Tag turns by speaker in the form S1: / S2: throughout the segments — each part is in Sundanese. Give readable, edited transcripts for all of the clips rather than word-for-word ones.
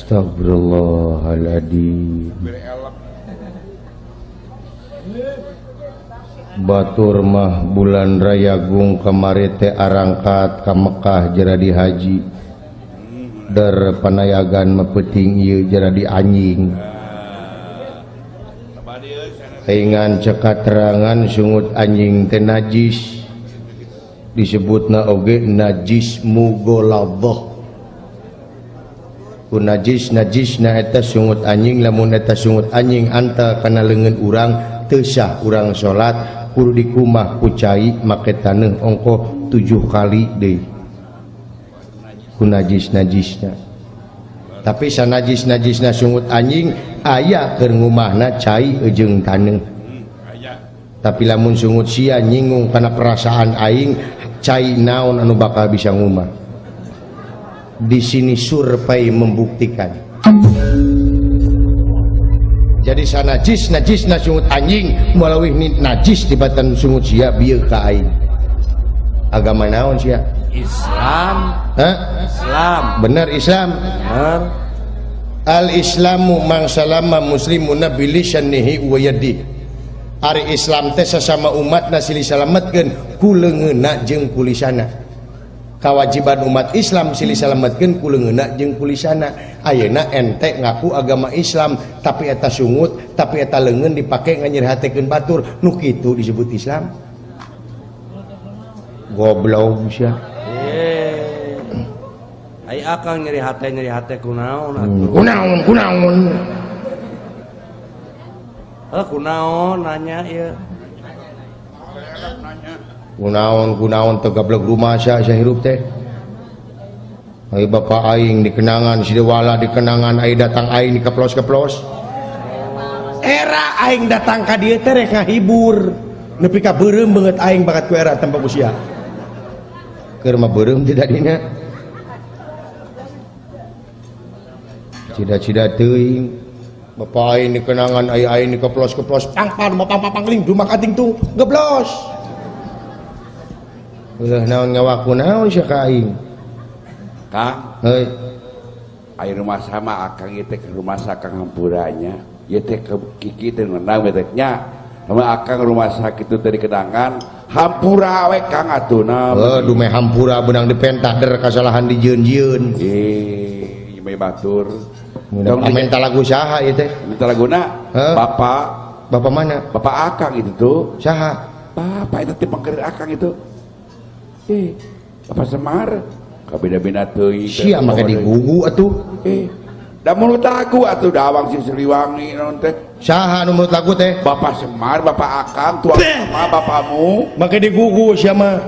S1: Astagfirullahaladzim. Batur mah bulan Rayagung kamari teh arangkat ka Mekah jadi haji. Der panayagan mah peuting ieu jadi anjing. Saingan cekaterangan sungut anjing teh najis. Disebutna oge najis mughaladzah. Ku najis najisna eta sungut anjing, lamun eta sungut anjing anta kana leungeun urang teu sah urang salat, kudu dikumah ku cai make taneuh ongkoh 7 kali deui ku najis najisna. Tapi sanajis najisna sungut anjing aya keur ngumahna cai jeung taneuh. Tapi lamun sungut sia nyinggung kana perasaan aing, cai naon anu bakal bisa ngumah. Di sini survei membuktikan. Jadi sanajis najisna sungut anjing malawih najis tibatan sungut sia bieu ka aing. Agama naon sia?
S2: Islam.
S1: Hah?
S2: Islam.
S1: Bener Islam?
S2: Bener.
S1: Al Islamu mang salama muslimuna bilisanihi wa yadihi. Ari Islam teh sasama umatna silih salametkeun ku leungeunna jeung ku lisana. Kawajiban umat Islam silih salametkeun ku leungeunna jeung ku lisana. Ayeuna ente ngaku agama Islam tapi eta sungut, tapi eta leungeun dipake nganyerihatekeun batur, nu kitu disebut Islam. Goblok sia.
S2: Ai akang nyeri hate kunaon atuh.
S1: Kunaon kunaon.
S2: Heuh kunaon nanya ieu.
S1: Kunaon kunaon teu gablek rumah sia sia hirup teh. Ai bapa aing dikenangan si Dewala dikenangan ai datang aing dikeplos-keplos. Era aing datang ka dieu teh rek ngahibur. Nepi ka beureum beungeut aing bakat ku era tanpa ku sia. Keur mah beureum teh dadina. Cida-cida teuing. Bapa aing dikenangan ai aing dikeplos-keplos pangpan pang pang pangling dumak ating tung geblos. Ulah naon ngawaku naon sia ka aing.
S3: Kang,
S1: heuy.
S3: Ai rumah sama akang ieu teh ke rumah sakang hampuranya. Ieu teh ke kiki teh ngeunang teh nya. Sama akang rumah sakit itu tadi kenangan hampura we Kang atuh na.
S1: Heuh dumeh hampura beunang dipentah der kasalahan dijieun-jieun.
S3: Eh, ieu mah batur.
S1: Minta lagu saha ieu teh?
S3: Minta laguna? Bapak.
S1: Bapak mana?
S3: Bapak akang itu tuh.
S1: Saha?
S3: Bapak itu teh pangkeun akang itu. Eh, Bapak Semar. Kabeda-beda teuing.
S1: Sia make digugu atuh.
S3: Eh, da mulut lagu atuh dawang si Siliwangi naon teh?
S1: Saha nu mulut lagu teh?
S3: Bapak Semar, Bapak akang, tuang sama bapakmu.
S1: Make digugu sia mah.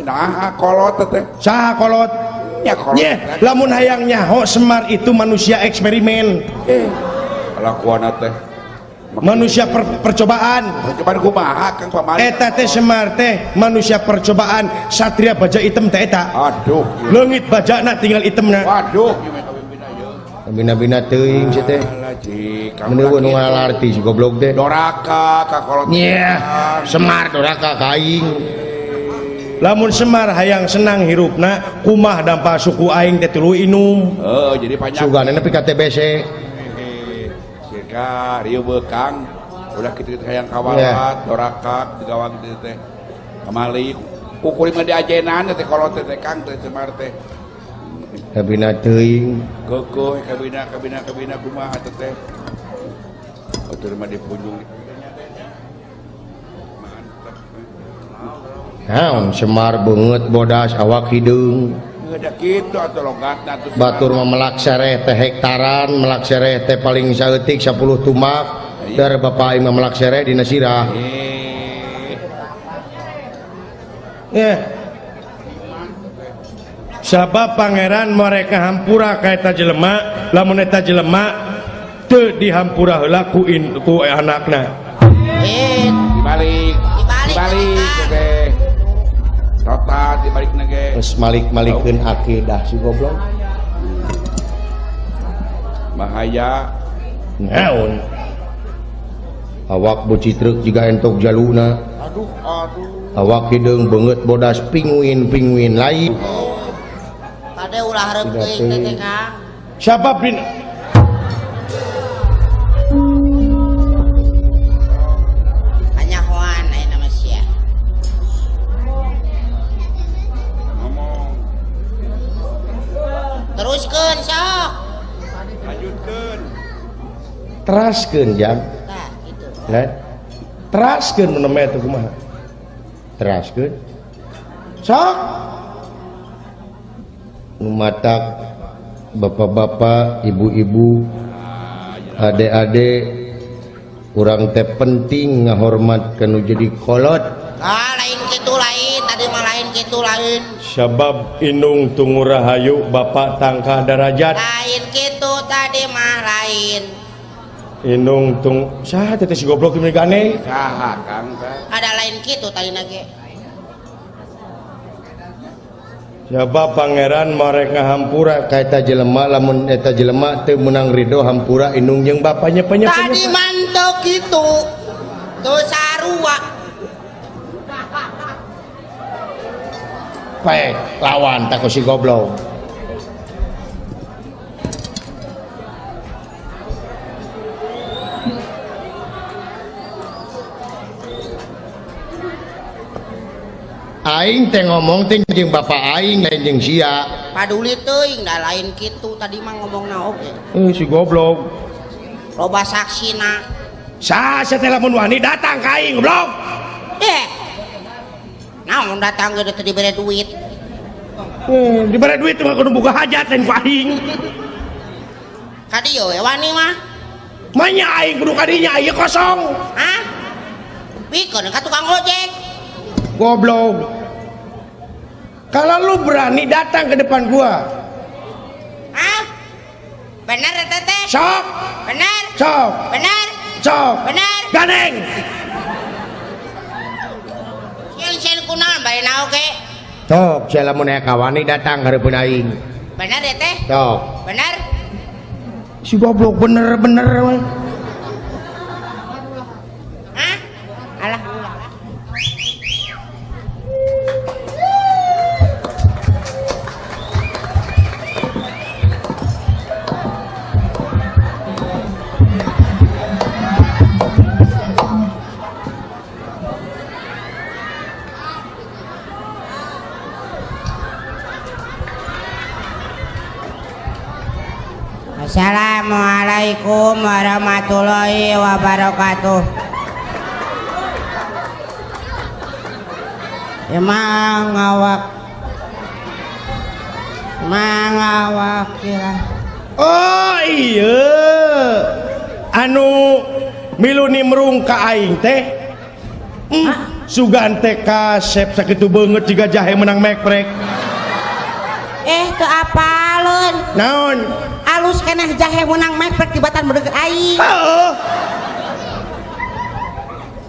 S3: Nah, kolot teh.
S1: Saha kolot?
S3: Ya, kolot.
S1: Nyeh, lamun hayang nyaho Semar itu manusia eksperimen.
S3: Eh, kalakuanna teh.
S1: Manusia percobaan.
S3: Percobaan kumaha Kang pamali?
S1: Eta teh Semar teh manusia percobaan, satria baja hitam teh eta.
S3: Aduh.
S1: Leungit bajana tinggal hitamna.
S3: Waduh.
S1: Bina-bina teuing sia teh. Mendeuweun nu ngalarti si goblok teh.
S3: Doraka ka kolot.
S1: Nyeh, Semar doraka ka aing. Lamun Semar hayang senang hirupna, kumah dampa suku aing teh tuluy inum.
S3: Heuh, jadi panjang.
S1: Sugana nepi ka TBC.
S3: Sirka rieu beukang udah kitu hayang kawalat, doraka digawang kitu teh. Kamali kukuring mah diajenan teh kolot teh Kang teh Semar teh.
S1: Kabina teuing.
S3: Keukuh kabina kabina kabina kumaha teh teh. Atur mah dipunjung.
S1: Naon Semar beungeut bodas awak hideung.
S3: Heuh kitu atuh logatna atuh.
S1: Batur mah melak sereh teh hektaran, melak sereh teh paling saeutik 10 tumak. Dar bapa aing mah melak sereh dina sirah.
S4: Eh. Sabab pangeran mereka hampura ka eta jelema, lamun eta jelema teu dihampura heula ku anakna.
S3: Dibalik. Dibalik teh.
S1: Geus malik-malikeun akidah si goblok.
S3: Bahaya.
S1: Naon? Awak bocitrek jiga entok jaluna.
S3: Aduh, aduh.
S1: Awak hideung beungeut bodas pinguin-pinguin lain.
S5: Kade ulah hareup teuing teh Kang.
S4: Siapa bin?
S5: Kanyahoan aya nama sia.
S3: Ngomong.
S5: Teruskeun sok.
S3: Lanjutkeun.
S1: Teraskeun jang.
S5: Tah kitu.
S1: Lah.
S4: Teraskeun mun nembe teh kumaha?
S1: Teraskeun.
S4: Sok.
S1: Nu matak bapak-bapak, ibu-ibu, adik-adik urang teh penting ngahormat ka nu jadi kolot.
S5: Ah lain kitu lain, tadi mah lain kitu lain.
S4: Sabab inung tungu rahayu bapak tangka darajat.
S5: Lain kitu tadi mah lain.
S4: Inung tung saha teh si goblok teh gane?
S3: Saha Kang teh?
S5: Ada lain kitu tadi ge.
S4: Sabab pangeran marek ngahampura
S1: ka eta jelema lamun eta jelema teu meunang ridho hampura inung jeung bapanya
S4: panya.
S5: Tadi manteu kitu. Teu sarua.
S1: Paek lawan tak ku si goblok. Aing teh ngomong teh jeung bapak aing lain jeung sia.
S5: Paduli teuing da lain kitu tadi mah ngomongna oge.
S4: Si goblok.
S5: Loba saksina.
S4: Saha teh lamun wani datang ka aing goblok.
S5: Eh. Naon datang ge teu dibere duit.
S4: Dibere duit mah kudu boga hajat lain ku aing.
S5: Ka dieu we wani mah.
S4: Manya aing kudu ka dinya ieu kosong.
S5: Hah? Pikeun ka tukang ojek.
S4: Goblok. Kalau lu berani datang ke depan gua.
S5: Hah? Benar teteh?
S4: Sok.
S5: Benar.
S4: Sok.
S5: Benar.
S4: Sok.
S5: Benar.
S4: Ganeng.
S5: Sieun-sieun kunaon bae na oge.
S1: Sok, sia lamun aya kawani datang hareupeun aing.
S5: Benar teteh?
S1: Sok.
S5: Benar.
S4: Si goblok bener-bener we.
S5: Hah? Alah. Assalamualaikum warahmatullahi wabarakatuh. Emang awak kira.
S4: Oh iya, anu milu nimrung ka aing teh. Sugan teh kasep sakitu beungeut jiga jahe menang mekrek.
S5: Teu apaleun.
S4: Naon?
S5: Alus keneh jahe menang mekrek tibatan beudeg aing.
S4: Heeh.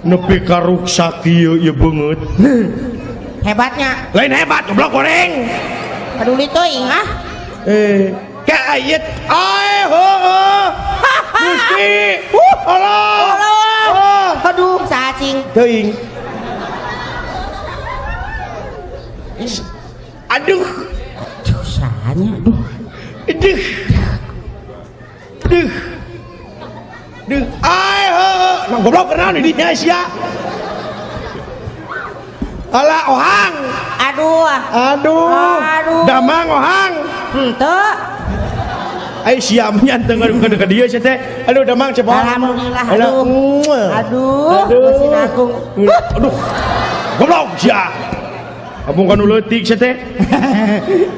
S4: Nepi ka ruksak ieu ieu beungeut.
S5: Hebatnya.
S4: Lain hebat goblok goreng.
S5: Peduli teuing ah.
S4: Ka ayet ae heueuh. Gusti. Allah.
S5: Allah. Aduh, sacing.
S4: Teuing. Aduh.
S5: Aduh, sahanya aduh.
S4: Aduh. Duh. Duh. Ai heueuh. Nah goblok kenaon di dinya sia. Alah ohang.
S5: Aduh.
S4: Aduh.
S5: Aduh.
S4: Damang ohang.
S5: Henteu.
S4: Ai sia mah teu ngadukeun ka dieu sia teh. Aduh damang cepot.
S5: Alhamdulillah. Aduh. Aduh. Mesin agung.
S4: Aduh. Goblok sia. Abung kanu leutik sia teh.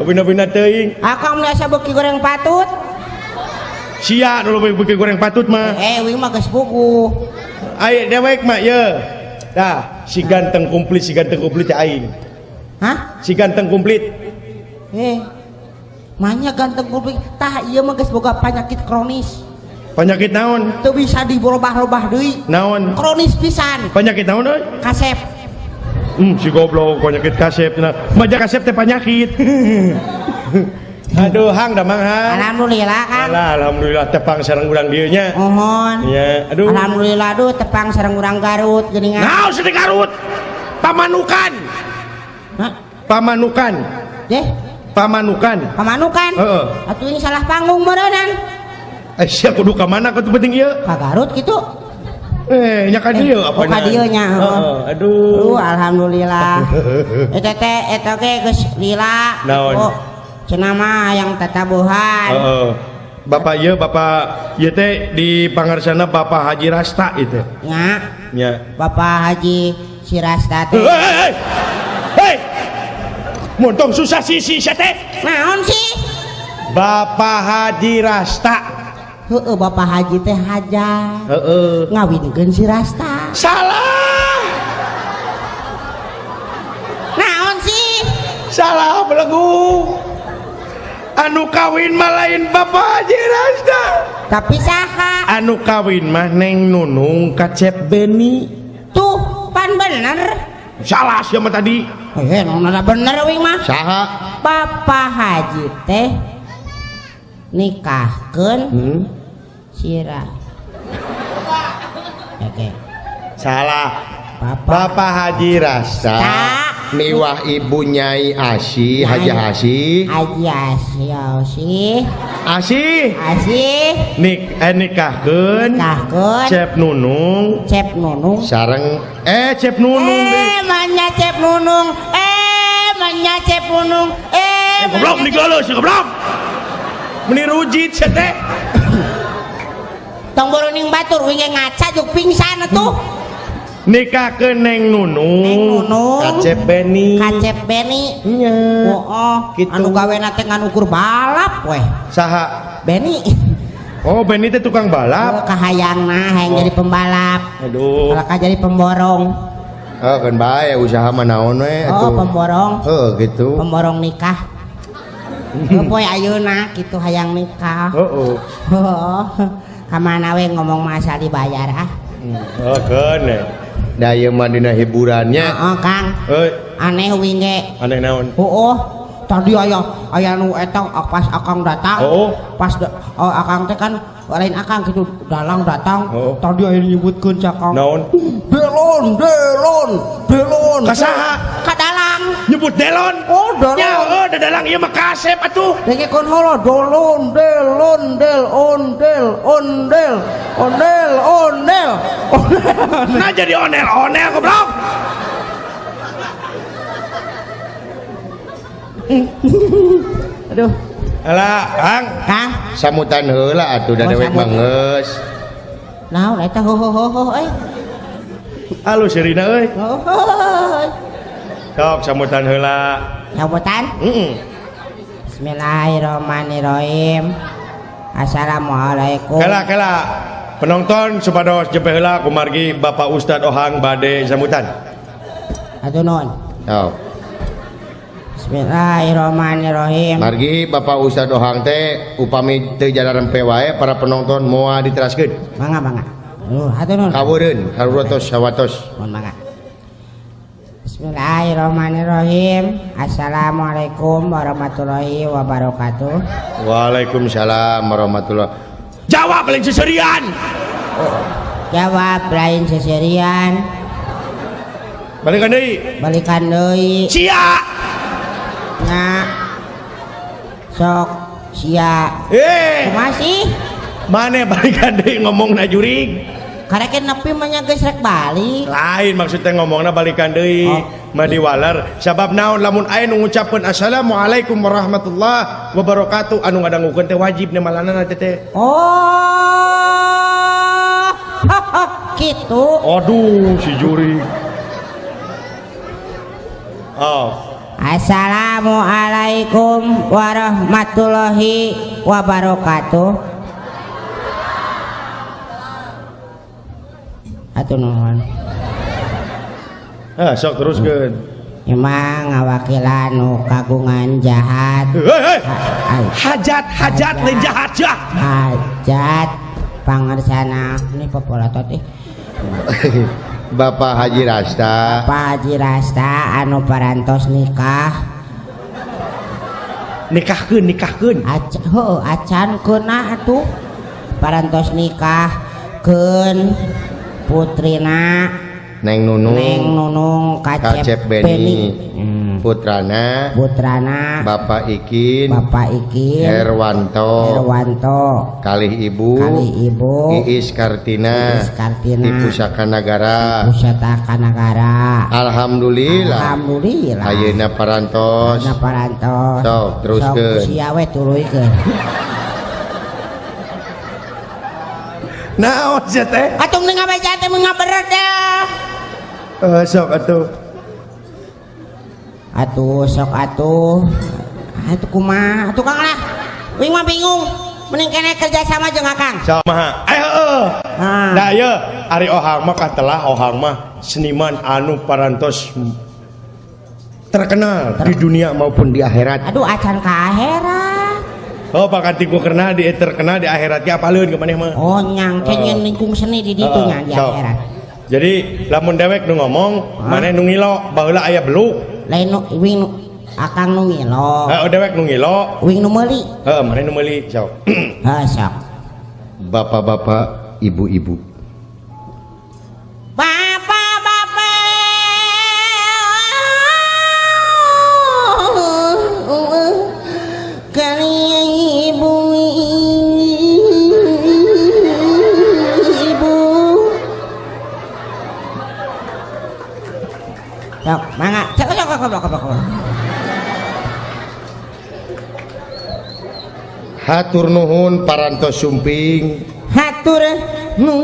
S4: Abina-bina teuing.
S5: Akang biasa beuki goreng patut.
S4: Sia nu beuki goreng patut mah.
S5: Wing mah geus buku.
S4: Ai dewek mah ye. Dah, si ganteng komplit, si ganteng komplit teh aing.
S5: Hah?
S4: Si ganteng komplit.
S5: Manya ganteng komplit. Tah ieu mah geus boga penyakit kronis.
S4: Penyakit naon?
S5: Teu bisa dirobah-robah deui.
S4: Naon?
S5: Kronis pisan.
S4: Penyakit naon euy?
S5: Kasep.
S4: Si goblok penyakit kasep cenah. Maja kasep teh penyakit. Aduh hang damang hang.
S5: Alhamdulillah Kang.
S4: Alah, alhamdulillah tepang sareng urang dieu nya.
S5: Mohon.
S4: Nya, aduh.
S5: Alhamdulillah aduh tepang sareng urang Garut geuningan.
S4: Naon sih Garut? Pamanukan.
S5: Hah?
S4: Pamanukan.
S5: Deh.
S4: Pamanukan.
S5: Pamanukan.
S4: Heeh.
S5: Atuh ini salah panggung meureunnan.
S4: Eh sia kudu ka mana kudu penting ieu?
S5: Ka Garut kitu.
S4: Eh nya ka dieu apa
S5: nya? Ka dieu nya.
S4: Heeh, aduh.
S5: Aduh alhamdulillah. Eta teh eta ge geus lila.
S4: Naon?
S5: Cenah mah yang tatabuhan.
S4: Heeh. Bapak ieu bapak ieu teh di pangarsana Bapak Haji Rasta ieu teh.
S5: Nya.
S4: Nya.
S5: Bapak Haji si Rasta teh.
S4: Hei. Hei. Montong susah sisi sia teh.
S5: Naon sih?
S4: Bapak Haji Rasta.
S5: Heeh, Bapak Haji teh hajat.
S4: Heeh.
S5: Ngawinkeun si Rasta.
S4: Salah.
S5: Naon sih?
S4: Salah belegu. Anu kawin mah lain Bapak Haji Rasta.
S5: Tapi saha?
S4: Anu kawin mah Neng Nunung Kacep Beni.
S5: Tuh, pan bener.
S4: Salah sia mah tadi.
S5: Eh, nona bener wing mah.
S1: Saha?
S5: Bapak Haji teh nikahkeun sira. Oke.
S4: Salah. Bapak Haji Rasta
S1: miwah ibu Nyai Asih, Haji Asih.
S5: Haji Asih, Asih.
S4: Asih.
S5: Asih.
S4: Nikahkeun.
S5: Nikahkeun.
S4: Cep Nunung.
S5: Cep Nunung.
S1: Sareng
S4: Cep Nunung.
S5: Manya Cep Nunung. Manya Cep Nunung.
S4: Goblok nigeuleuh si goblok. Meni rujit sia teh.
S5: Tong boroning batur wing ngaca juk pingsan atuh.
S4: Nikahkeun Neng Nunung.
S5: Neng Nunung.
S4: Kacep Beni.
S5: Kacep Beni.
S4: Nya.
S5: Heeh,
S4: gitu.
S5: Anu gawena teh ngan ukur balap weh.
S4: Saha?
S5: Beni.
S4: Oh, Beni teh tukang balap.
S5: Oh, kahayangna hayang jadi pembalap.
S4: Aduh.
S5: Kalaka jadi pemborong.
S1: Oh, kan bae usaha mah naon we atuh.
S5: Oh, pemborong.
S1: Heeh, gitu.
S5: Pemborong nikah. Poe ayeuna kitu hayang nikah.
S4: Heeh.
S5: Heeh. Ka mana we ngomong masa dibayar ah.
S4: Oh, keun.
S1: Da ieu mah dina hiburannya.
S5: Heeh, Kang.
S4: Euy.
S5: Aneh wing ge.
S4: Aneh naon?
S5: Heeh. Tadi aya nu eta pas akang datang.
S4: Oh.
S5: Pas akang teh kan lain akang kitu dalang datang.
S4: Oh.
S5: Tadi aya nyebutkeun ca Kang.
S4: Naon?
S5: Delon, delon, delon.
S4: Ka saha?
S5: Ka dalang.
S4: Nyebut delon.
S5: Oh, delon.
S4: Ya, oh, da dalang ieu mah kasep atuh.
S5: Denge kon holo dolon, delon, del, ondel, ondel, ondel, ondel.
S4: Nah jadi onel, onel goblok.
S5: Aduh.
S4: Alah, Kang.
S5: Kang.
S1: Samutan heula atuh da dewek mah geus.
S5: Naon eta ho ho ho ho euy.
S4: Alus sirina euy.
S5: Ho.
S4: Sok samutan heula.
S5: Samutan?
S4: Heeh.
S5: Bismillahirrahmanirrahim. Assalamualaikum.
S4: Kela kela. Penonton supados jempe heula kumargi Bapak Ustad Ohang bade sambutan.
S5: Atuh nuhun.
S1: Oh.
S5: Bismillahirrahmanirrahim.
S1: Margi Bapak Ustad Ohang teh upami teu jalarempe wae para penonton moal diteraskeun.
S5: Mangga mangga. Hatur nuhun.
S1: Kaweureun karurotos sawatos.
S5: Mohon mangga. Bismillahirrahmanirrahim. Assalamualaikum warahmatullahi wabarakatuh.
S1: Waalaikumsalam warahmatullahi.
S4: Jawab lain seserian.
S5: Oh, jawab lain seserian.
S4: Balikan deui.
S5: Balikan deui.
S4: Sia.
S5: Nya. Sok sia. Kumaha sih?
S4: Mane balikan deui ngomongna jurig.
S5: Karek nepi mah nya geus rek balik.
S4: Lain maksudnya ngomongna balikan deui.
S5: Oh.
S4: Mah diwaler sabab naon lamun aya nu ngucapkeun assalamualaikum warahmatullahi wabarakatuh anu ngadangukeun teh wajib nemalanana teh teh.
S5: Oh. Kitu.
S4: Aduh si jurig. Oh.
S5: Assalamualaikum warahmatullahi wabarakatuh. Atuh nuhun.
S4: Ah, sok teruskeun.
S5: Emang ngawakilan nu kagungan jahat.
S4: Hei, hei. Hajat, hajat lain jahat jah.
S5: Hajat pangersana ini popolotot ih.
S1: Bapak Haji Rasta.
S5: Bapak Haji Rasta anu parantos nikah.
S4: Nikahkeun, nikahkeun.
S5: Heuh, acan keuna atuh. Parantos nikahkeun putrina
S1: Neng Nunung.
S5: Neng Nunung Kacep Beni.
S1: Putrana.
S5: Putrana
S1: Bapak Ikin.
S5: Bapak Ikin
S1: Herwanto.
S5: Herwanto.
S1: Kalih Ibu.
S5: Kalih Ibu
S1: Iis Kartina.
S5: Iis Kartina.
S1: Di Pusaka Nagara.
S5: Pusaka Nagara.
S1: Alhamdulillah.
S5: Alhamdulillah.
S1: Ayeuna parantos.
S5: Ayeuna parantos.
S1: Sok teruskeun.
S5: Sok sia we tuluykeun.
S4: Naon sia teh?
S5: Atuh mending ngabeja teh ngabered dah.
S4: Sok atuh.
S5: Atuh sok atuh. Atuh kumaha? Atuh Kang lah. Wing mah bingung. Mending kene kerja sama jeung Akang.
S4: Sama. Heueuh. Nah ieu ari Ohang mah katelah Ohang mah seniman anu parantos terkenal di dunia maupun di akhirat.
S5: Aduh acan ka akhirat.
S4: Oh pakanti ku kenal di terkenal di akhirat ge apaleun ka maneh mah.
S5: Oh nyang ke lingkung seni di ditu nya di akhirat.
S4: Jadi lamun dewek nu ngomong maneh nu ngilo baheula aya beluk.
S5: Lain nu wing nu Akang nu ngilo.
S4: Heeh dewek nu ngilo.
S5: Wing nu meuli.
S4: Heeh maneh nu meuli sok.
S5: Heuh sok.
S1: Bapak-bapak, ibu-ibu.
S5: Bapak-bapak kalian ibu ibu. Sok mangga. Sok sok sok sok.
S1: Hatur nuhun parantos sumping.
S5: Hatur nuhun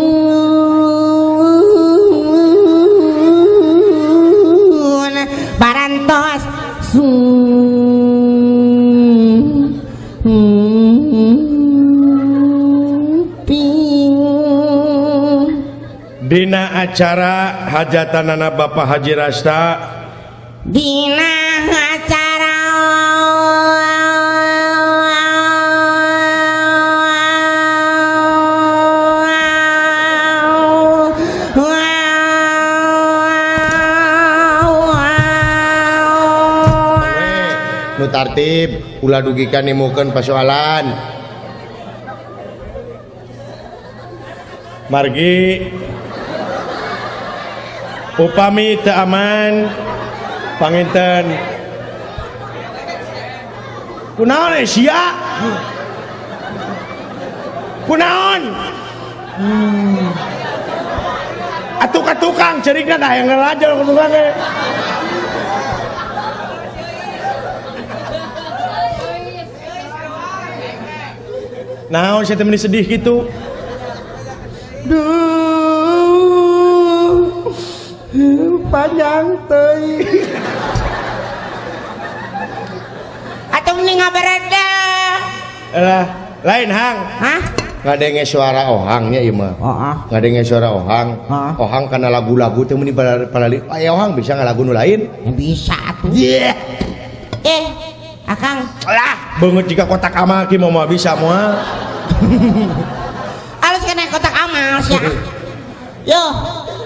S5: parantos sumping.
S4: Dina acara hajatanana Bapak Haji Rasta.
S5: Dina acara
S1: nu tartib ulah dugikan nimukeun pasoalan.
S4: Margi upami teu aman panginten kunaon sia kunaon atuh ka tukang cerikna da hayang ngelajal ka tukang ge. Naon sia teh meuni sedih kitu?
S5: Duh, panjang teuing. Atuh mending ngabereda.
S4: Lah, lain hang.
S5: Hah?
S1: Ngadenge suara ohangnya ieu mah.
S5: Heeh.
S1: Ngadenge suara ohang. Ohang kana lagu-lagu teh meuni parali. Aya ohang bisa ngalagu nu lain?
S5: Bisa atuh.
S1: Yeah.
S5: Akang.
S4: Lah, beungeut jika kotak amal ki moal bisa moal.
S5: Alus kena kotak amal sia. Yo,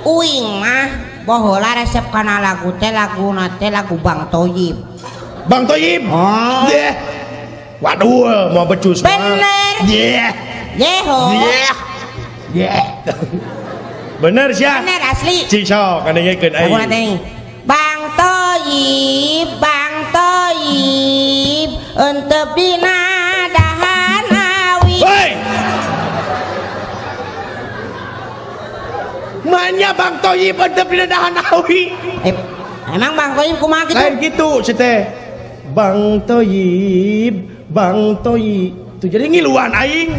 S5: uing mah baheula resep kana lagu teh laguna teh lagu Bang Toyib.
S4: Bang Toyib.
S5: Oh.
S4: Yeah. Waduh, mau becus mah.
S5: Bener.
S4: Yeah.
S5: Yeho.
S4: Yeah. Yeah. Bener sia.
S5: Bener asli.
S4: Cik sok kadengekeun aing.
S5: Laguna teh. Bang Toyib, Bang Toyib, entep dina dahan awi.
S4: Hei! Manya Bang Toyib entep dina dahan awi.
S5: Emang Bang Toyib kumaha kitu?
S4: Lain kitu si teh. Bang Toyib, Bang Toyib. Tuh jadi ngiluan aing.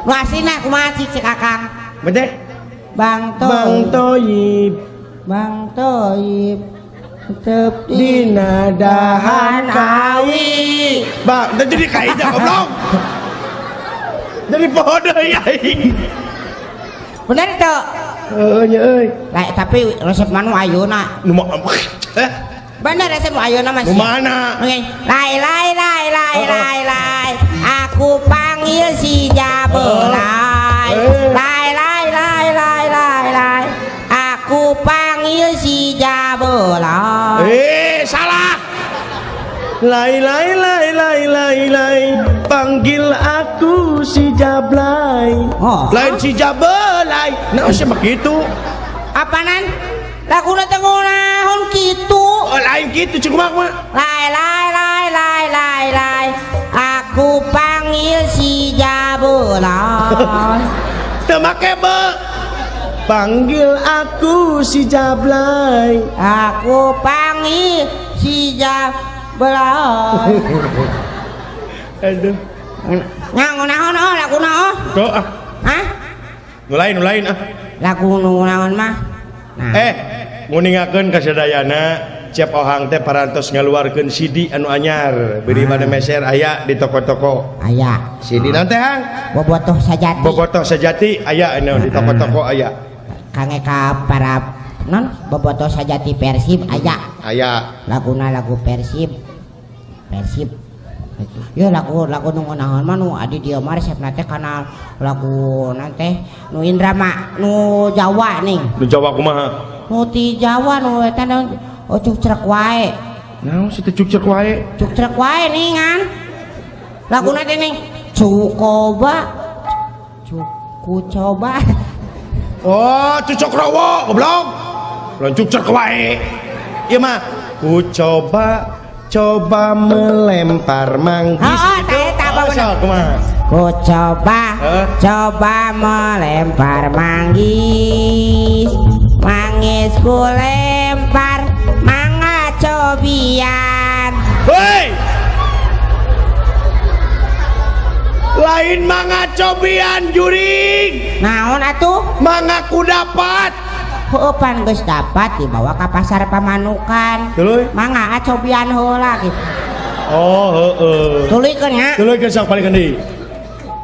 S5: Nu aslina kumaha cik si Kakang?
S4: Bete?
S5: Bang Toyib,
S4: Bang Toyib,
S5: Bang Toyib, entep
S4: dina dahan awi. Bang, jadi kaidah goblok. Jadi poho deui aing.
S5: Bener teu?
S4: Heuh nya euy.
S5: Lah tapi resep manu ayeuna.
S4: Nu
S5: Bener resep nu ayeuna mah.
S4: Nu mana?
S5: Oke. Lai lai lai lai lai lai. Aku panggil si Jabelai. Lai lai lai lai lai Jabelai.
S4: Salah. Lai lai lai lai lai lai, panggil aku si Jablay.
S5: Oh.
S4: Lain si Jabelai. Nah, sih begitu.
S5: Apanan? Laguna teh ngunaon kitu?
S4: Oh, lain kitu cik mah.
S5: Lai lai lai lai lai lai, aku panggil si Jabelai.
S4: Teu make be. Panggil aku si Jablay.
S5: Aku panggil si Jabelai.
S4: Aduh.
S5: Ngunaon oh laguna oh.
S4: Tuh ah.
S5: Hah?
S4: Nu lain ah.
S5: Lagu nu ngunaon mah. Nah.
S4: Nguningakeun ka sadayana Cep Ohang teh parantos ngaluarkeun CD anu anyar beureum bade meser aya di toko-toko.
S5: Aya.
S1: CD naon teh Hang?
S5: Bobotoh Sajati.
S4: Bobotoh Sajati aya anu di toko-toko aya.
S5: Kange ka para non Bobotoh Sajati Persib aya.
S1: Aya.
S5: Laguna lagu Persib. Persib. Ya lagu lagu nu ngunaon mah nu adi dieu mah resepna teh kana lagu naon teh nu Indrama nu Jawa ning.
S4: Nu Jawa kumaha?
S5: Nu ti Jawa nu eta naon oh cukcrek wae.
S4: Naon sih teh cukcrek wae?
S5: Cukcrek wae ningan. Laguna teh ning cukoba cuku coba.
S4: Oh, cucok rowo goblok. Lain cukcrek wae. Ieu mah ku coba coba melempar manggis.
S5: Oh, eta apa? Ku coba coba melempar manggis. Manggis ku lempar mangga cobian.
S4: Hei! Lain mangga cobian juring.
S5: Naon atuh?
S4: Mangga ku dapat.
S5: Heuh pan geus dapat dibawa ka pasar Pamanukan.
S4: Tuluy.
S5: Mangga cobian heula kitu.
S4: Oh, heeh.
S5: Tuluykeun nya.
S4: Tuluykeun sok palikeun deui.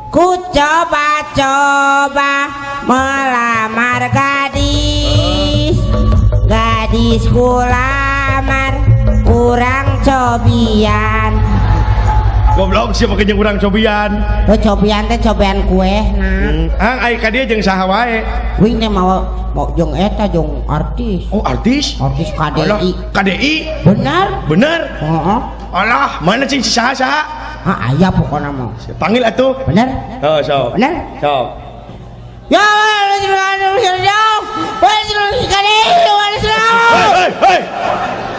S5: Ku coba-coba melamar gadis. Gadis ku lamar urang cobian.
S4: Goblok siapa jeung urang cobian?
S5: Heuh cobian teh cobian kue nah.
S4: Hang ai ka dieu jeung saha wae?
S5: Wing teh mawa mau jeung eta jeung artis.
S4: Oh, artis?
S5: Artis KDI.
S4: Alah, KDI?
S5: Benar?
S4: Bener?
S5: Heeh.
S4: Alah, mana cing si saha-saha?
S5: Ah, aya pokona mah.
S4: Panggil atuh.
S5: Bener?
S4: Heuh, sok.
S5: Bener?
S4: Sok.
S5: Ya,
S4: hei, hei.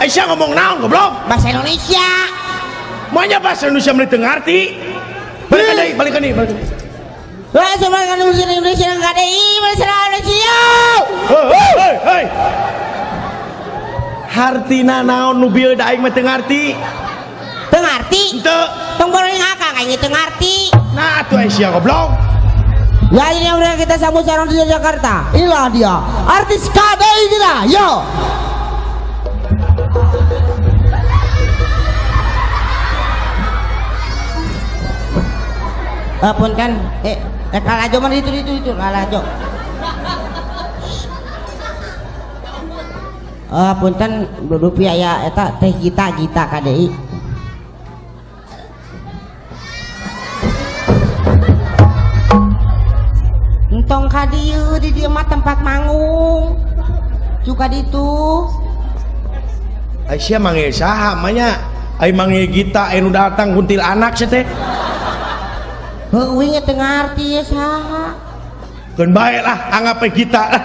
S4: Aisyah ngomong naon goblok?
S5: Bahasa Indonesia.
S4: Manya bahasa Indonesia meni teu ngarti. Balikan deui, balikan deui, balikan.
S5: Bahasa Indonesia KDI, bahasa Indonesia.
S4: Hei, hei, hei. Hartina naon nu bieu da aing mah teu ngarti.
S5: Teu ngarti?
S4: Henteu.
S5: Tong borong akang aing teu ngarti.
S4: Nah atuh Aisyah goblok.
S5: Ya ini yang udah kita sambut sekarang di Jakarta. Inilah dia artis KDI kita. Yo. Pun kan kalajo mana itu kalajo. Punten rupiah ya eta teh Gita KDI. Entong ka dieu di dieu mah tempat manggung. Suka ditu.
S4: Aisyah manggil saha mah nya? Ai manggil Gita anu datang kuntilanak sia teh.
S5: Heuh uing teu ngarti ye saha.
S4: Keun bae lah anggap we Gita lah.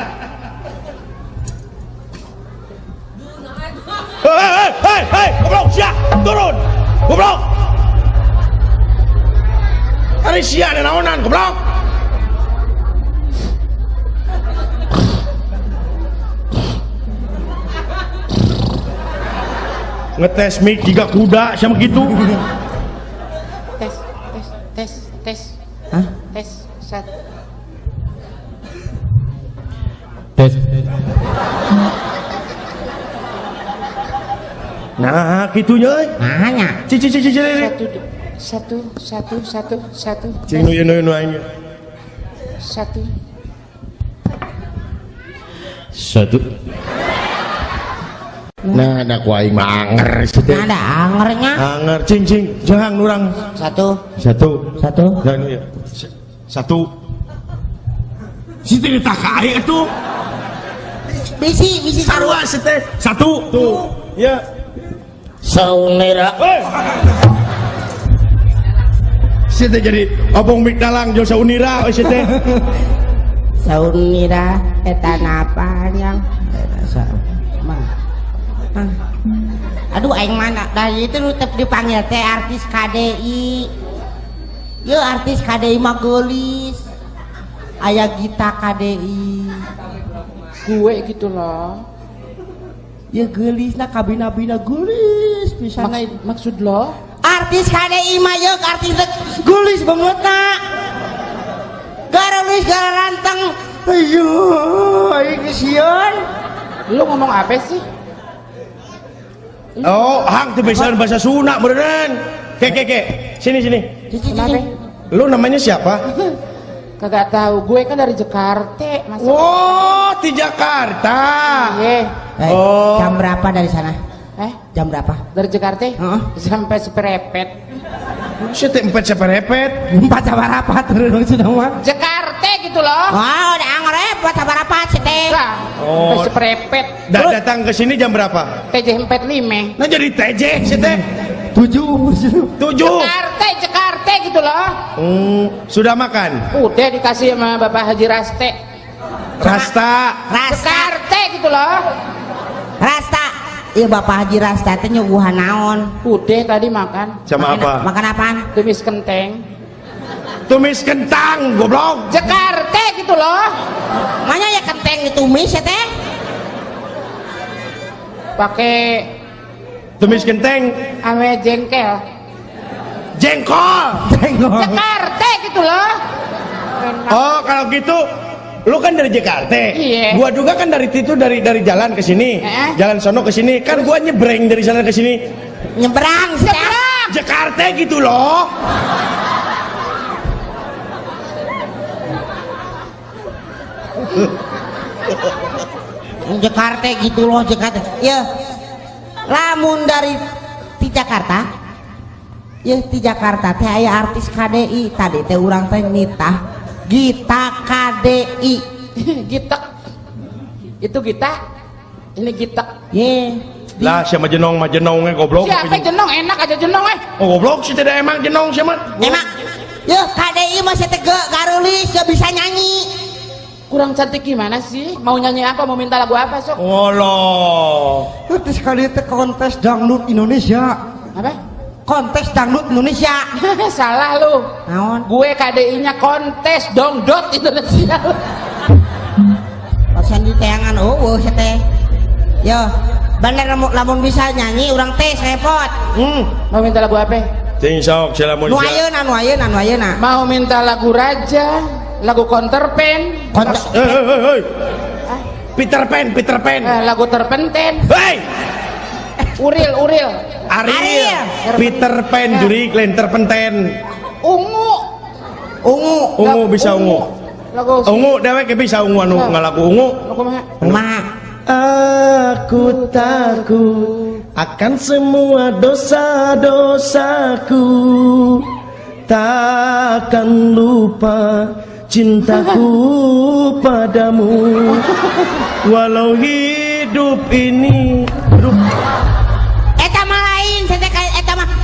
S4: Hei hei hei, goblok sia, turun. Goblok. Ari sia naonan goblok. Ngetes mic 3 kuda sama gitu.
S6: Tes tes tes tes.
S5: Hah?
S6: Tes satu.
S4: Tes. Nah, kitunya euy.
S5: Nah nya.
S4: Cici cici cici.
S6: 1 1 1 1 1.
S4: Cing nu nu aing.
S6: 1
S1: 1. Nah, ada ku aing mah anger sih teh.
S5: Ada angernya.
S4: Anger cing cing jangan urang.
S5: 1
S4: 1
S5: 1.
S4: Nah, ya. 1. Si teh ditah ka aing atuh.
S5: Bisi
S4: sarua teh. Satu tuh. Ya.
S5: Saunira.
S4: Si teh jadi obong mik dalang jeung saunira si teh.
S5: Saunira eta panjang. Aduh aing mana dari itu tetep dipanggil teh artis KDI. Ye artis KDI mah geulis. Aya Gita KDI.
S6: Gue gitu loh.
S5: Ya geulisna kabina-bina geulis pisan.
S6: Maksud lo?
S5: Artis KDI mah ye artis geulis banget na. Gareulis garanteng. Ayo, aing sieun.
S6: Lu ngomong apa sih?
S4: Oh, hang tuh bisa bahasa Sunda beneran. Ke. Sini.
S6: Kenapa?
S4: Lu namanya siapa?
S6: Kagak tahu, gue kan dari Jakarta, Mas.
S4: Oh, di Jakarta.
S6: Iya.
S4: Oh.
S5: Jam berapa dari sana? Jam berapa?
S6: Dari Jakarta? Sampai seperepet.
S4: Sete empat seperepet.
S5: Empat sabarapat terus sudah mah.
S6: Jakarta gitu loh.
S5: Oh, udah angor empat sabarapat sete.
S4: Oh,
S6: seperepet.
S4: Datang ke sini jam berapa?
S6: TJ 45.
S4: Nah jadi TJ sete.
S5: 7.
S6: Jakarta gitu loh.
S4: Sudah makan?
S6: Udah dikasih sama Bapak Haji Raste.
S4: Rasta.
S6: Jakarta gitu loh.
S5: Rasta. Iya Bapak Haji Rasta teh nyuguhan naon?
S6: Udah tadi makan.
S4: Sama apa?
S5: Makan apaan?
S6: Tumis kenteng.
S4: Tumis kentang, goblok.
S6: Jakarta gitu loh.
S5: Mana ya kenteng ditumis ya teh?
S6: Pakai
S4: tumis kenteng
S6: ame jengkel.
S4: Jengkol.
S6: Jakarta gitu loh.
S4: Oh, kalau gitu lu kan dari Jakarta.
S6: Iya.
S4: Gua juga kan dari itu dari jalan ke sini. Jalan sono ke sini. Kan gua nyebrang dari sana ke sini.
S5: Nyebrang,
S6: nyebrang.
S4: Jakarta gitu loh.
S5: Jakarta gitu loh, Jakarta. Ya. Lamun dari di Jakarta. Ya di Jakarta teh aya artis KDI tadi teh urang teh nitah Gita KDI.
S6: Gitek. Itu Gita. Ini Gitek.
S5: Ye.
S4: Lah siapa jenong mah jenongnya goblok.
S6: Siapa jenong enak aja jenong eh.
S4: Oh goblok sih tidak emang jenong siapa?
S5: Emang. Ya KDI masih tegak garulis gak bisa nyanyi.
S6: Kurang cantik gimana sih? Mau nyanyi apa? Mau minta lagu apa sok?
S4: Oh loh.
S5: Terus kali itu kontes dangdut Indonesia.
S6: Apa?
S5: Kontes dangdut Indonesia.
S6: Salah lu.
S5: Naon?
S6: Gue KDI-nya kontes dongdot Indonesia.
S5: Pasan di tayangan oh teh. Yo, bener lamun bisa nyanyi urang teh repot.
S6: Mau minta lagu apa?
S4: Cing sok lamun.
S5: Nu ayeuna, nu ayeuna, nu ayeuna.
S6: Mau minta lagu Raja, lagu Counterpain.
S4: Peter Pan, Peter Pan.
S6: Lagu Terpenten.
S4: Hei.
S6: Uril, Uril.
S4: Ariel. Peter Pan jurik lain terpenten.
S6: Ungu.
S5: Ungu.
S4: Ungu bisa ungu.
S6: Lagu
S4: ungu dewek bisa ungu anu ngalagu ungu.
S5: Kumaha?
S4: Aku takut akan semua dosa-dosaku, takkan lupa cintaku padamu, walau hidup ini.
S5: Eta mah lain,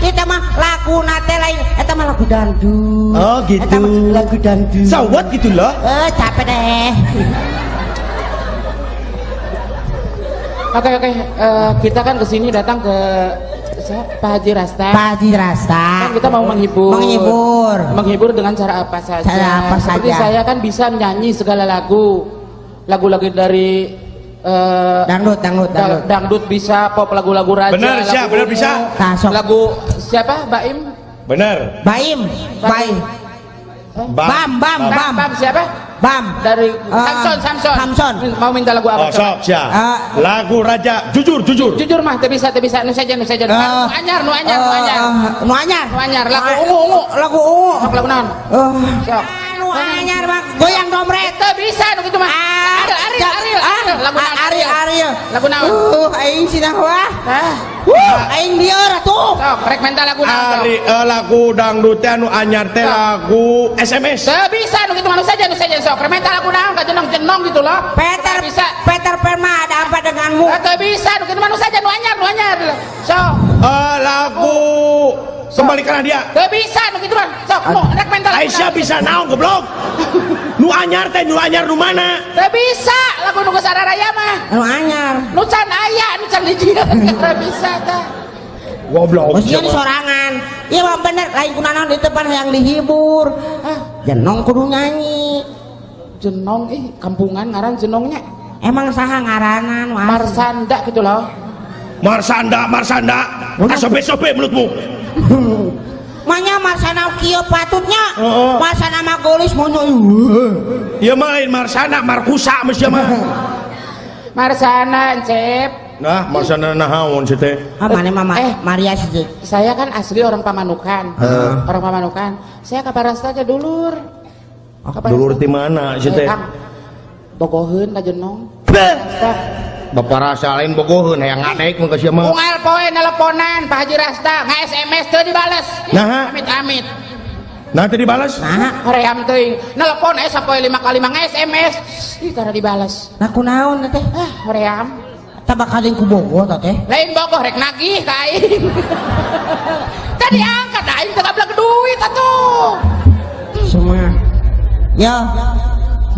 S5: eta mah lagu nate lain, eta mah lagu dangdut.
S4: Oh gitu.
S5: Eta mah lagu dangdut.
S4: So what gitu loh.
S5: Capek deh.
S6: Oke, kita kan kesini datang ke Pak Haji Rasta.
S5: Pak Haji Rasta.
S6: Kan kita mau menghibur.
S5: Menghibur.
S6: Menghibur dengan cara apa saja.
S5: Cara apa
S6: Seperti
S5: saja.
S6: Saya kan bisa menyanyi segala lagu. Lagu-lagu dari
S5: dangdut, dangdut, dangdut.
S6: Dangdut bisa, pop lagu-lagu raja.
S4: Benar, siap, benar bisa.
S6: Lagu siapa? Baim?
S4: Benar.
S5: Baim, Baim. Bam, Bam, Bam.
S6: Bam siapa?
S5: Bam.
S6: Dari Samson, Samson. Mau minta lagu apa?
S4: Oh, sok, siap. Lagu raja, jujur, jujur.
S6: Jujur mah, teu bisa, nu saja, nu saja. Nu anyar, nu anyar, nu anyar.
S5: Nu anyar.
S6: Nu anyar, lagu ungu, ungu.
S5: Lagu ungu.
S6: Sok lagu naon? Sok.
S5: Nu Nu anyar mah goyang domret.
S6: Teu bisa nu kitu mah. Ariel Ariel lagu
S5: Ariel Ariel.
S6: Lagu naon?
S5: Aing sina wah.
S6: Tah.
S5: Aing lieur atuh.
S6: Sok rek menta lagu naon?
S4: Ari lagu dangdut teh anu anyar teh lagu SMS.
S6: Teu bisa nu kitu mah nu saja sok rek menta lagu naon ka jenong-jenong gitu loh.
S5: Peter
S6: bisa.
S5: Peter Pan mah ada apa denganmu?
S6: Teu bisa nu kitu mah nu saja nu anyar nu anyar. Sok.
S4: Lagu kembalikanlah dia.
S6: Teu bisa nu kitu mah. Sok mau rek menta lagu.
S4: Aisyah bisa naon goblok. Nu anyar teh nu anyar nu mana?
S6: Teu bisa lagu nu geus araraya mah.
S5: Nu anyar.
S6: Nu can aya, nu can dijieun. Teu bisa tah.
S4: Goblok.
S5: Maksudnya di sorangan. Iya mah bener lain kunaon di depan hayang dihibur. Jenong kudu nyanyi.
S6: Jenong ih kampungan ngaran jenongnya.
S5: Emang saha ngaranan?
S6: Marsanda gitu loh.
S4: Marsanda, Marsanda. Asobe-sobe mulutmu.
S5: Manya Marsana kieu patutnya. Marsana mah golis mono.
S4: Ieu mah lain Marsana, Markusa mah sia mah.
S6: Marsana Encep.
S4: Nah, Marsana naon sih teh?
S5: Ah, mana mama Maria sih.
S6: Saya kan asli orang Pamanukan. Orang Pamanukan. Saya ke Parasta aja dulur.
S4: Dulur di mana sih teh?
S6: Bogoheun ka Jenong.
S1: Bapak rasa lain bogoheun hayang ngadek mun ka sia mah.
S6: Unggal poe nelponan Pak Haji Rasta, nge-SMS teu dibales.
S4: Nah,
S6: amit-amit.
S4: Nah teu dibales?
S5: Nah,
S6: hoream teuing. Nelpon aya sapoe 5 kali 5 nge-SMS. Ih tara dibales.
S5: Nah kunaon teh?
S6: Ah, hoream.
S5: Tah bakal ku bogoh tah teh.
S6: Lain bogoh rek nagih ka aing. Tadi angkat aing teu gablek duit atuh.
S5: Semua. Yo,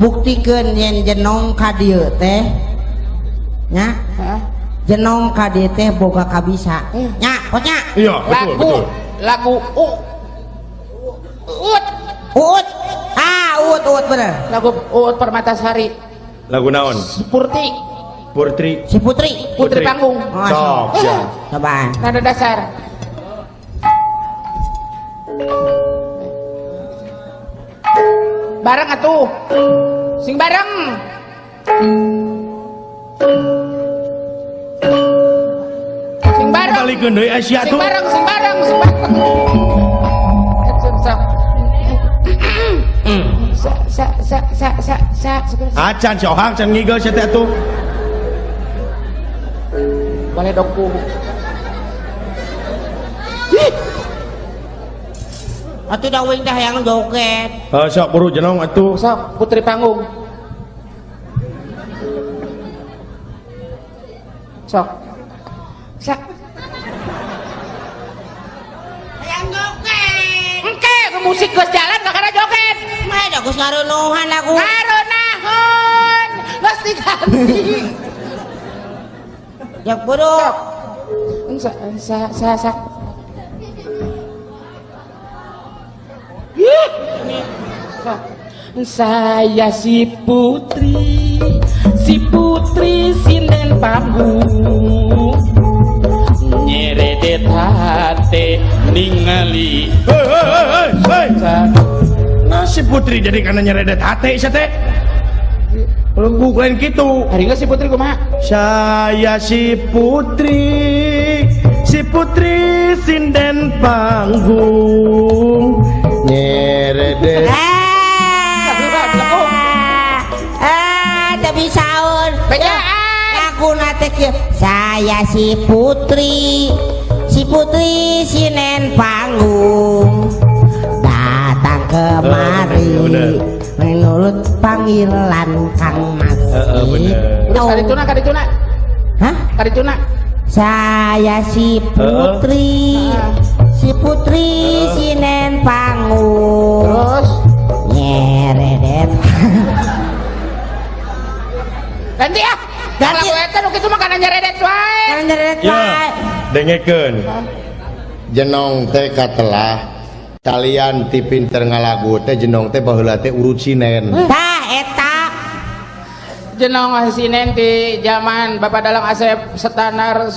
S5: buktikeun yen jenong ka dieu teh. Nya, jenong ka dieu teh boga kabisa. Nya, poknya.
S4: Iya, betul, betul.
S6: Lagu Uut.
S5: Uut. Ah, Uut Uut bener.
S6: Lagu Uut Permatasari.
S4: Lagu naon?
S6: Purti.
S4: Putri.
S5: Si Putri.
S6: Putri panggung.
S5: Oh,
S4: sok.
S5: ya. Cobaan.
S6: Nada dasar. Bareng atuh. Sing bareng. Sing bareng.
S4: Balikeun deui Asia tuh.
S6: Sing bareng, sing bareng, sing bareng. Sa sa sa sa sa sa.
S4: Acan si Ohang can ngigel sia teh atuh.
S6: Boleh dongku.
S5: Atuh da wing teh hayang joget.
S4: Heuh sok buru jenong atuh.
S6: Sok Putri panggung. Sok. Sok.
S5: Hayang joget.
S6: Engke musik geus jalan kakara joget.
S5: Mah da geus ngarunuhan aku.
S6: Ngarunahan. Geus diganti.
S5: Ya buru.
S6: Sa sa sa sa. Saya si putri sinden panggung nyeredet hate ningali.
S4: Hei hei hei hei. Nah si putri jadi karena nyeredet hate sia teh. Lagu lain gitu.
S6: Hari enggak si putri kumaha?
S4: Saya si putri sinden panggung nyeredet.
S5: Teu bisaeun. Aku nate kieu. Saya si putri sinen panggung datang kemari menurut panggilan Kang Mas.
S6: Terus kadituna kadituna.
S5: Hah?
S6: Kadituna.
S5: Saya si putri sinen panggung.
S6: Terus
S5: nyeredet.
S6: Ganti ah. Ganti. Lagu eta nu kitu mah kana nyeredet wae.
S5: Kana nyeredet wae.
S4: Dengekeun.
S1: Jenong teh katelah kalian ti pinter ngalagu teh jenong teh baheula teh urut sinen.
S5: Tah eta.
S6: Jenong sinen ti zaman Bapak Dalang Asep Setanar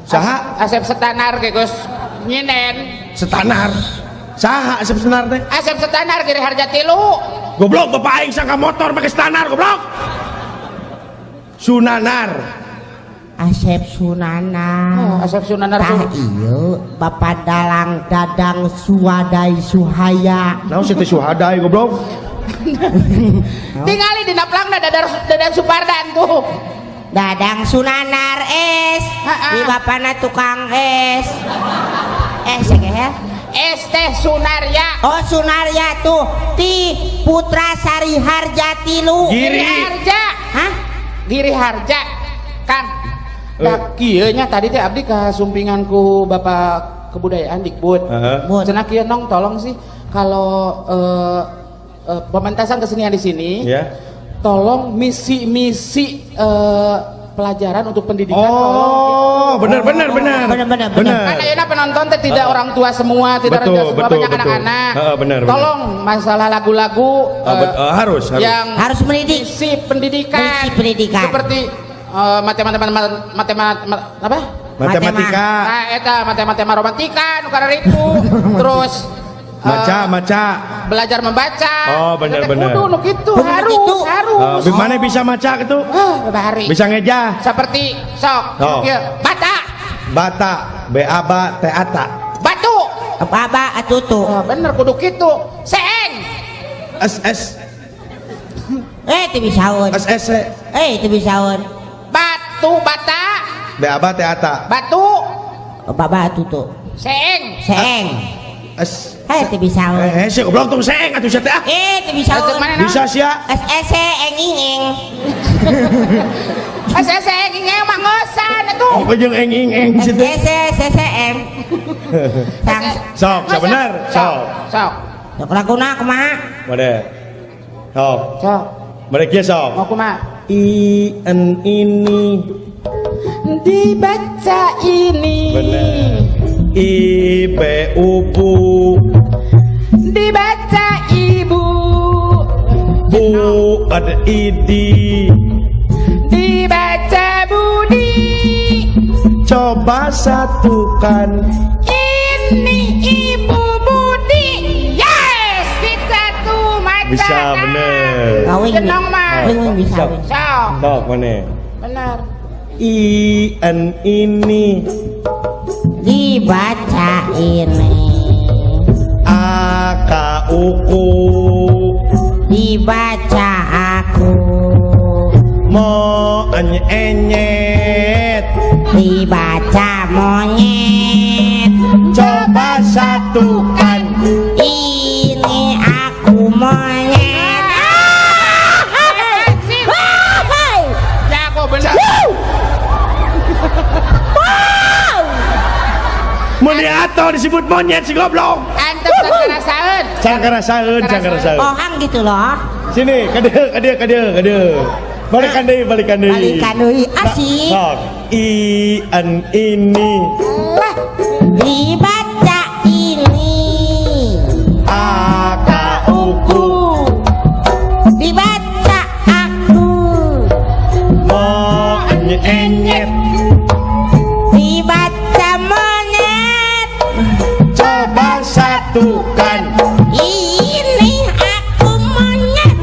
S4: saha?
S6: Asep Setanar ge geus nyinen.
S4: Setanar. Saha Asep Setanar teh?
S6: Asep Setanar Giri Harja tilu.
S4: Goblok bapak aing sangka motor make Setanar goblok. Sunanar.
S5: Asep Sunana.
S6: Oh, Asep Sunanar.
S5: Tah ieu Bapak Dalang Dadang Suwadai Suhaya.
S4: Naon sih teh Suhadai goblok?
S6: Tingali dina plangna Dadang Supardan tuh.
S5: Dadang Sunanar es. Di bapana tukang es. Segeher.
S6: Es teh Sunarya.
S5: Oh Sunarya tuh ti Putra Sari Harja tilu.
S4: Giri
S6: Harja.
S5: Hah?
S6: Giri Harja. Kang. Da kieu nya tadi teh abdi kasumpingan ku Bapak Kebudayaan Dikbud. Cenah kieu nong tolong sih kalau pementasan kesenian di sini.
S4: Yeah.
S6: Tolong misi-misi pelajaran untuk pendidikan.
S4: Oh, benar benar benar.
S5: Benar benar.
S6: Kan ayeuna penonton teh tidak orang tua semua, tidak
S4: betul,
S6: orang tua semua,
S4: betul,
S6: banyak anak-anak.
S4: Benar,
S6: tolong masalah lagu-lagu
S4: harus
S6: yang
S5: harus mendidik
S6: misi pendidikan.
S5: Misi pendidikan.
S6: Seperti apa?
S4: Matematika.
S6: Nah, eta matematika romantika nu kararitu. Terus
S4: maca
S6: belajar membaca.
S4: Oh, benar benar.
S6: Kudu nu kitu harus.
S4: Mana bisa maca gitu? Bisa ngeja.
S6: Seperti sok kieu bata.
S4: Bata, B A B T A T.
S6: Batu.
S5: Apa ba atutu.
S6: Oh, bener kudu kitu. Seeng.
S4: S S.
S5: Teu bisaeun.
S4: S S.
S5: Teu bisaeun.
S6: Batu bata.
S4: B A B T A T.
S6: Batu.
S5: Apa ba atutu.
S6: Seeng.
S5: Seeng.
S4: S.
S5: Teu bisaeun.
S4: Sih goblok tong seeng atuh sia teh.
S5: Teu bisaeun.
S4: Bisa sia.
S5: S S eng ing eng.
S6: S S eng ing eng mah ngosan atuh.
S4: Oh, jeung eng ing eng
S5: S S S S M.
S4: Sok, sok bener. Sok.
S6: Sok.
S5: Sok laguna kumaha?
S4: Made. Sok.
S6: Sok.
S4: Made kieu sok.
S6: Mau kumaha?
S4: I N ini
S6: dibaca ini.
S4: Bener. I B U bu
S6: dibaca ibu.
S4: Bu ada I D
S6: dibaca budi.
S4: Coba satukan
S6: ini ibu budi. Yes, bisa tuh maca.
S4: Bisa bener.
S6: Jenong mah.
S5: Bisa.
S6: Sok.
S4: Sok mana?
S6: Bener.
S4: I N ini
S5: dibaca ini.
S4: A K U K
S5: dibaca aku.
S4: Mo en enyet
S5: dibaca monyet.
S4: Coba satukan
S5: ini aku monyet.
S6: Jago bener.
S4: Meni atau disebut monyet si goblok.
S6: Antep sangkarasaeun.
S4: Sangkarasaeun, sangkarasaeun.
S5: Ohang gitu loh.
S4: Sini, kadieu, kadieu, kadieu, kadieu. Balikan deui, balikan deui.
S5: Balikan deui, asik.
S4: Sok. I N ini.
S5: Lah, dibaca ini.
S4: A K U K
S5: dibaca aku.
S4: Mo N enyet
S5: dibaca monyet.
S4: Coba satukan
S5: ini aku monyet.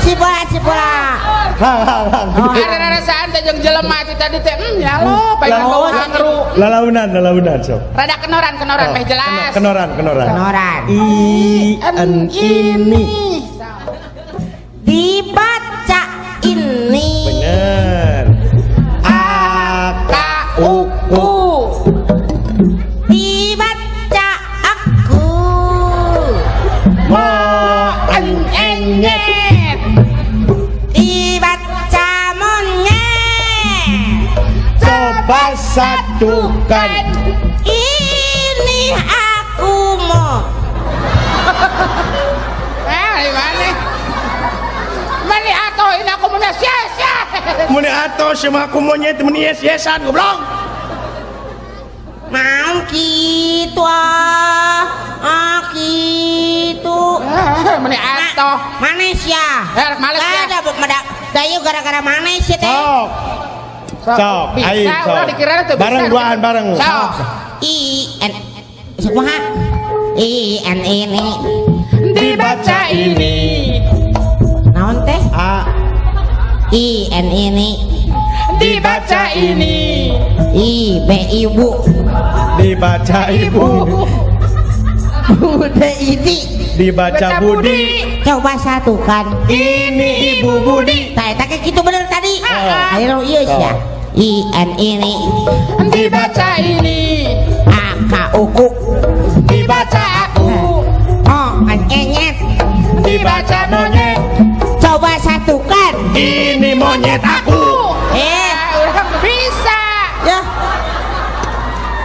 S5: Si bola, si bola.
S6: Ada rasaan teh jeung jelema ti tadi teh ya lo pengen bau hangru.
S4: Lalaunan, lalaunan sok.
S6: Rada kenoran, kenoran meh jelas.
S4: Kenoran, kenoran.
S5: Kenoran.
S4: I N ini
S5: dibaca ini.
S4: Bener. A K U K
S5: dibaca aku.
S4: Mo N
S6: enyet
S5: dibaca monyet.
S4: Coba satukan
S5: ini aku mau.
S6: Mana? Mani atau ini aku monyet yes yes.
S4: Mani atau sama aku monyet meni yes yesan goblok.
S5: Mau gitu ah gitu.
S6: Mani atau
S5: manis ya.
S6: Males ya.
S5: Ada dayu gara-gara manis ya teh.
S4: Sok. Sok. Ayo sok. Bareng duaan bareng.
S6: Sok.
S5: I N kumaha? I N ini
S6: dibaca ini.
S5: Naon teh?
S4: A
S5: I N ini
S6: dibaca ini.
S5: I B ibu
S4: dibaca ibu.
S5: Bu D I D
S4: dibaca Budi.
S5: Coba satukan.
S4: Ini Ibu Budi.
S5: Tah eta gitu bener tadi. Ayo ieu sia. I N ini
S6: dibaca ini.
S5: A K U K
S6: dibaca aku.
S5: O N enyet
S6: dibaca monyet.
S5: Coba satukan.
S4: Ini monyet aku.
S6: Orang bisa.
S5: Ya.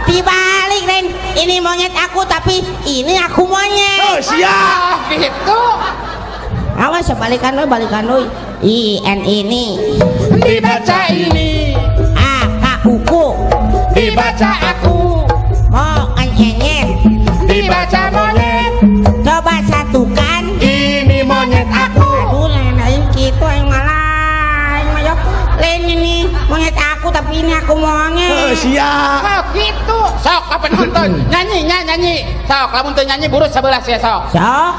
S5: Dibalik Ren. Ini monyet aku tapi ini aku monyet.
S4: Oh siap.
S6: Gitu.
S5: Awas balikan we, balikan we. I N ini
S6: dibaca ini.
S5: A K U K
S6: dibaca aku.
S5: Mo N enyet
S6: dibaca monyet.
S5: Coba satukan.
S4: Ini monyet aku.
S5: Aduh lain aing kitu aing malah aing mah yo. Lain ini monyet aku tapi ini aku monyet.
S4: Oh siap.
S6: Oh gitu. Sok ka penonton nyanyi nya nyanyi. Sok lamun teu nyanyi burut sabelah sia sok.
S5: Sok.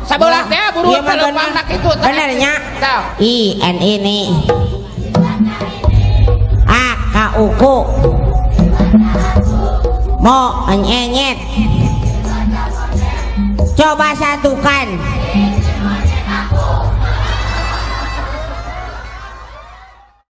S6: Sabelah teh burut leumpang tak kitu.
S5: Bener nya.
S6: Sok.
S5: I N ini A K U K mo enyet. Coba satukan.